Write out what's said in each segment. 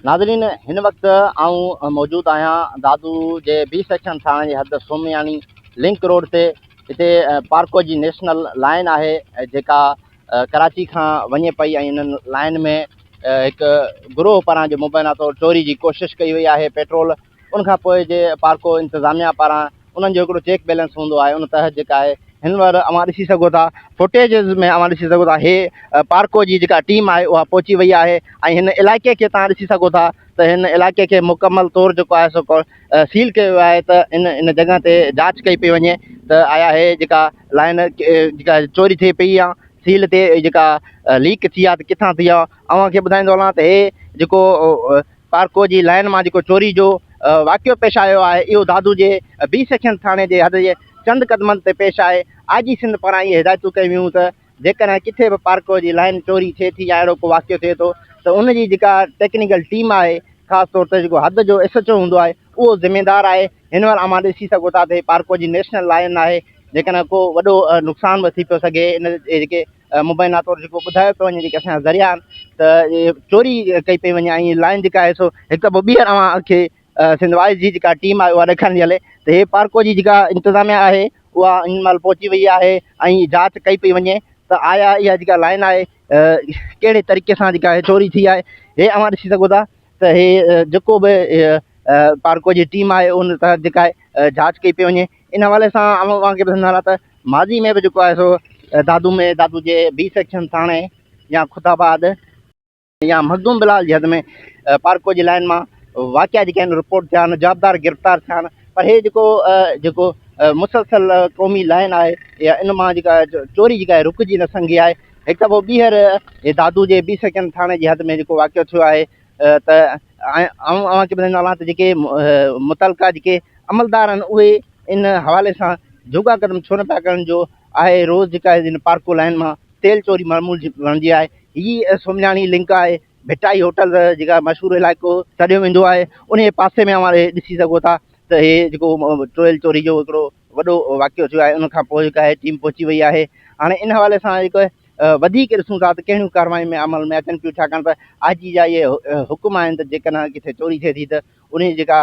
ناظرين هن وقت آئون موجود آهيان دادو جي بي سيڪشن ٿاڻي جي حد سومياڻي لنڪ روڊ تي هتي پارڪو جي نيشنل لائن آهي جيڪا ڪراچي کان وڃي پئي ۽ ان لائن ۾ هڪ گروهه پاران جو مبينا طور چوري جي ڪوشش ڪئي وئي آهي پيٽرول ان کان پوء جي پارڪو انتظاميا پاران انهن جو هڪڙو چيڪ بيلنس هوندو آهي ان تحت جيڪا آهي هن مهل اوهان ڏسي سگهو ٿا فوٽيجز ۾ اوهان ڏسي سگهو ٿا هي پارڪو جي جيڪا ٽيم آهي اها پهچي وئي آهي ۽ هن علائقي کي توهان ڏسي سگهو ٿا ته هن علائقي کي مڪمل طور جيڪو آهي سو سيل ڪيو ويو آهي ته ان ان جڳهه تي جاچ ڪئي پئي وڃي ته آيا هي جيڪا لائن جيڪا چوري ٿئي پئي يا سيل تي جيڪا ليڪ ٿي آهي ته ڪٿان ٿي آهي اوهان کي ٻڌائيندو هلان ته هي جيڪو پارڪو جي لائن مان جيڪو چوري جو واقعو پيش آيو آهي اهو دادو جي بي سيڪشن ٿاڻي جي حد جي چند قدمن تي پيش آهي. آء جي سنڌ پاران اهي هدايتون ڪيون ويون ته جيڪڏهن ڪٿي به پارڪو جي لائن چوري ٿئي ٿي يا اهڙو ڪو واقعو ٿئي ٿو ته ان جي جيڪا ٽيڪنيڪل ٽيم آهي خاص طور تي جيڪو حد جو ايس ايڇ او هوندو آهي اهو ذميدار آهي هن مهل اوهان ڏسي سگهو ٿا ته هي پارڪو جي نيشنل لائن آهي جيڪڏهن ڪو وڏو نقصان به ٿي پيو سگهي ان جيڪي مبينا طور جيڪو ٻڌايو پيو وڃي جيڪي اسان جا ذريعا آهن ته چوري ڪئي پئي وڃي ۽ لائن جيڪا آهي سو هڪ دفعو ٻيهر اوهان کي سنڌ وائز جي جيڪا ٽيم آهي اها ڏيکارڻ جي هلي ته هي پارڪو جي جيڪا انتظاميا آهي اها هن مهل پهچي وئي آهي ۽ جاچ ڪئي پئي وڃي ته آيا اها جيڪا لائن آهي ڪهڙي طريقي سان جيڪا چوري ٿي آهي هي اوهان ڏسي سگهو ٿا ته هي جيڪو به پارڪو جي ٽيم آهي ان تحت جيڪا آهي جاچ ڪئي پئي وڃي ان حوالي سان اوهان کي ٻڌائيندا هلان ته ماضي ۾ به جيڪو آهي سو دادو ۾ دادو جي بي سيڪشن ٿاڻي يا خدا آباد يا مخدوم بلال جي حد ۾ پارڪو جي لائن مان واقعا جيڪي آهن رپورٽ ٿيا آهن جوابدار گرفتار ٿيا آهن پر هي جيڪو جيڪو مسلسل قومي لائن آهي يا ان مان جيڪا چوري جيڪا آهي رڪجي نه سگهي آهي هڪ دفعو ٻيهر دادو جي بي سيڪشن ٿاڻي جي حد ۾ جيڪو واقعو ٿيو آهي ته آئون اوهان کي ٻڌائيندو هلان ته جيڪي متعلقه جيڪي عملدار آهن اهي ان حوالي سان جوڳا قدم ڇو نه پيا کڻن جو آهي روز جيڪا آهي پارڪو لائن مان تيل چوري معمول جي بڻجي آهي هي سومناڻي لنڪ آهي ڀٽائي هوٽل جيڪا مشهور علائقو سڏيو ويندو آهي ان جي پاسي ۾ اوهان ڏسي سگهو ٿا ته هي جيڪو ٽوئل چوري جو هڪڙو وڏو واقعو ٿيو آهي ان کان پوء جيڪا آهي ٽيم پهچي وئي آهي هاڻي ان حوالي سان جيڪو وڌيڪ ڏسون ٿا ته ڪهڙيون ڪارروايون ۾ عمل ۾ اچن پيون ڇاڪاڻ ته آء جي جا اهي حڪم آهن ته جيڪڏهن ڪٿي چوري ٿئي ٿي ته ان جي جيڪا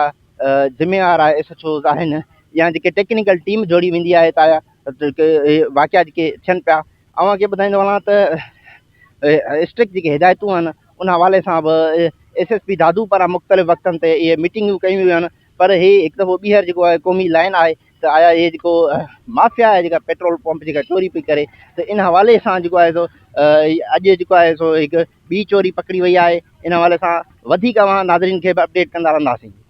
ذميوار آهي ايس ايڇ اوز آهن يا جيڪي ٽيڪنيڪل ٽيم جوڙي ويندي آهي ته اهي واقعا جيڪي ٿين پيا اوهان کي ٻڌائيندو هلان ته اسٽرڪٽ جيڪي هدايتون آهن ان حوالي سان به ايس ايس پي دادو پاران مختلف وقتن تي اهي ميٽنگون ڪيون ويون آهن پر هي هڪ دفعو ٻيهر جيڪو آهي قومي لائن آهي ته آيا هي جيڪو مافيا آهي جيڪا پيٽرول پمپ جيڪا چوري پئي ڪري ته ان حوالي سان جيڪو آهي سو اڄ جيڪو آهي سو هڪ ٻي چوري پڪڙي وئي آهي ان حوالي سان وڌيڪ اوهان ناظرين کي به اپڊيٽ ڪندا رهنداسين.